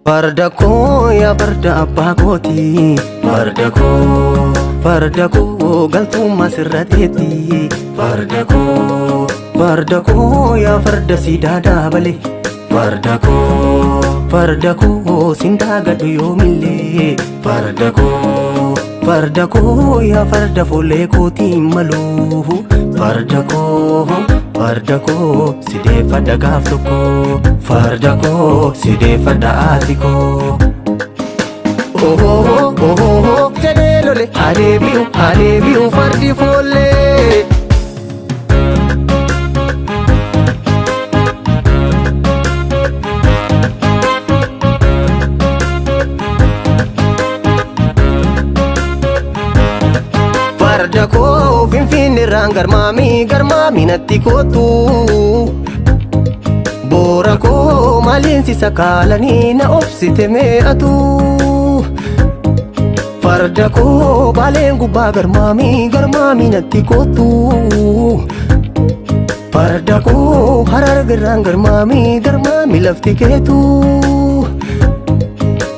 Farda koo yaa farda abbaa kooti. Farda koo, farda koo, galtummaa sirra teetti. Farda koo, farda koo, yaa farda siidaa daabale. Farda koo, farda koo, sin daagadhu yoomillee. Farda koo, farda koo, yaa farda fuullee kootiin malu. Farda koo, farda koo, si deeffadha gaaf tokko. Farda koo, si deeffadha haati koo. Ohoo ohoo jedhee lole, haa deebi'u, haa deebi'u fardi foollee. Farda koo, Finfinneerraan garmaamii garmaamii natti kootu. Boora koo, maaliin si sakaalanii na obsite mee'atu. Farda koo, baaleen gubbaa garmaamii garmaamii natti kootu. Farda koo, Harargerraan garmaamii garmaamii lafti keetu.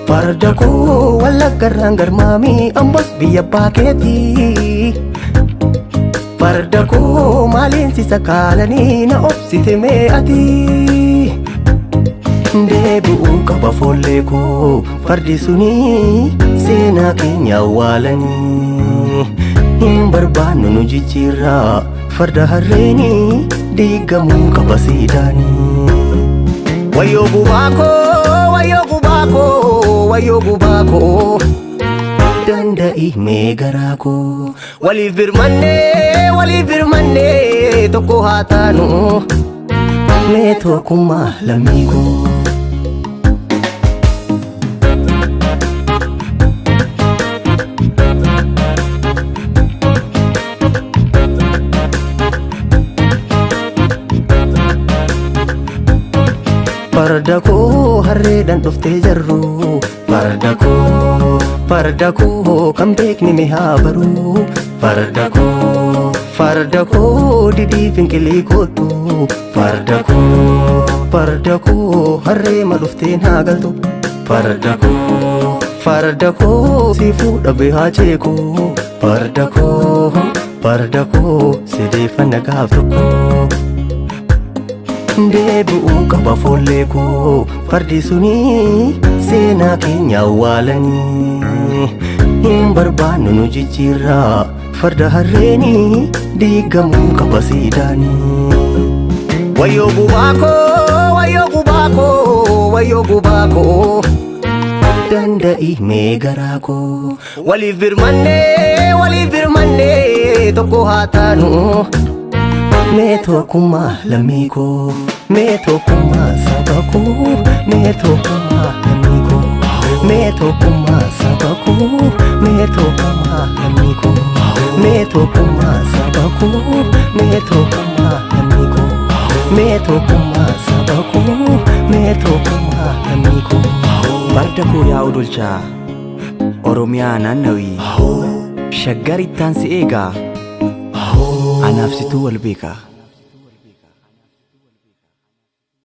Farda koo, Wallaggarraan garmaamii, ambos biyya abbaa keetii. Farda koo, maaliin si sakaalanii na obsite mee'ati. Deebi'uu qaba foollee koo, fardi sunii seenaa keenya awwaalanii. Hin barbaannu nu jijjiirraa farda harreenii, diigamuu qaba siidaanii. Wayyoo gubaa koo, wayyoo gubaa koo, wayyoo gubaa koo. Danda'i mee garaa koo. Waliif birmannee, waliif birmannee, tokko haa taanu. Mee tokkummaa lammii koo. Farda koo, harreedhaan dhuftee jarru. Farda koo, farda koo, kan beekni mi haa baru. Farda koo, farda koo, didii finqilii kootu. Farda koo, farda koo, harree ma dhuftee naa galtu. Farda koo, farda koo, si fuudha beehaa ceekoo. Farda koo, farda koo, si deeffanna gaaf tokko. Deebi'uu qaba foollee koo, fardi sunii seenaa keenya awwaalanii. Hin barbaannu nu jijjiirraa farda harreenii, diigamuu qaba siidaanii. Wayyoo gubaa koo, wayyoo gubaa koo, wayyoo gubaa koo. Danda'i mee garaa koo. Waliif birmannee, waliif birmannee, tokko haa taanu. Mee tokkummaa lammii koo, mee tokkummaa saba koo, mee tokkummaa lammii koo, mee tokkummaa saba koo, mee tokkummaa lammii koo, mee tokkummaa saba koo, mee tokkummaa lammii koo, mee tokkummaa saba koo, mee tokkummaa lammii koo. Farda koo yaa odolchaa Oromiyaa naannawii Shaggar ittaan si eegaa, anaaf situu wal beeka.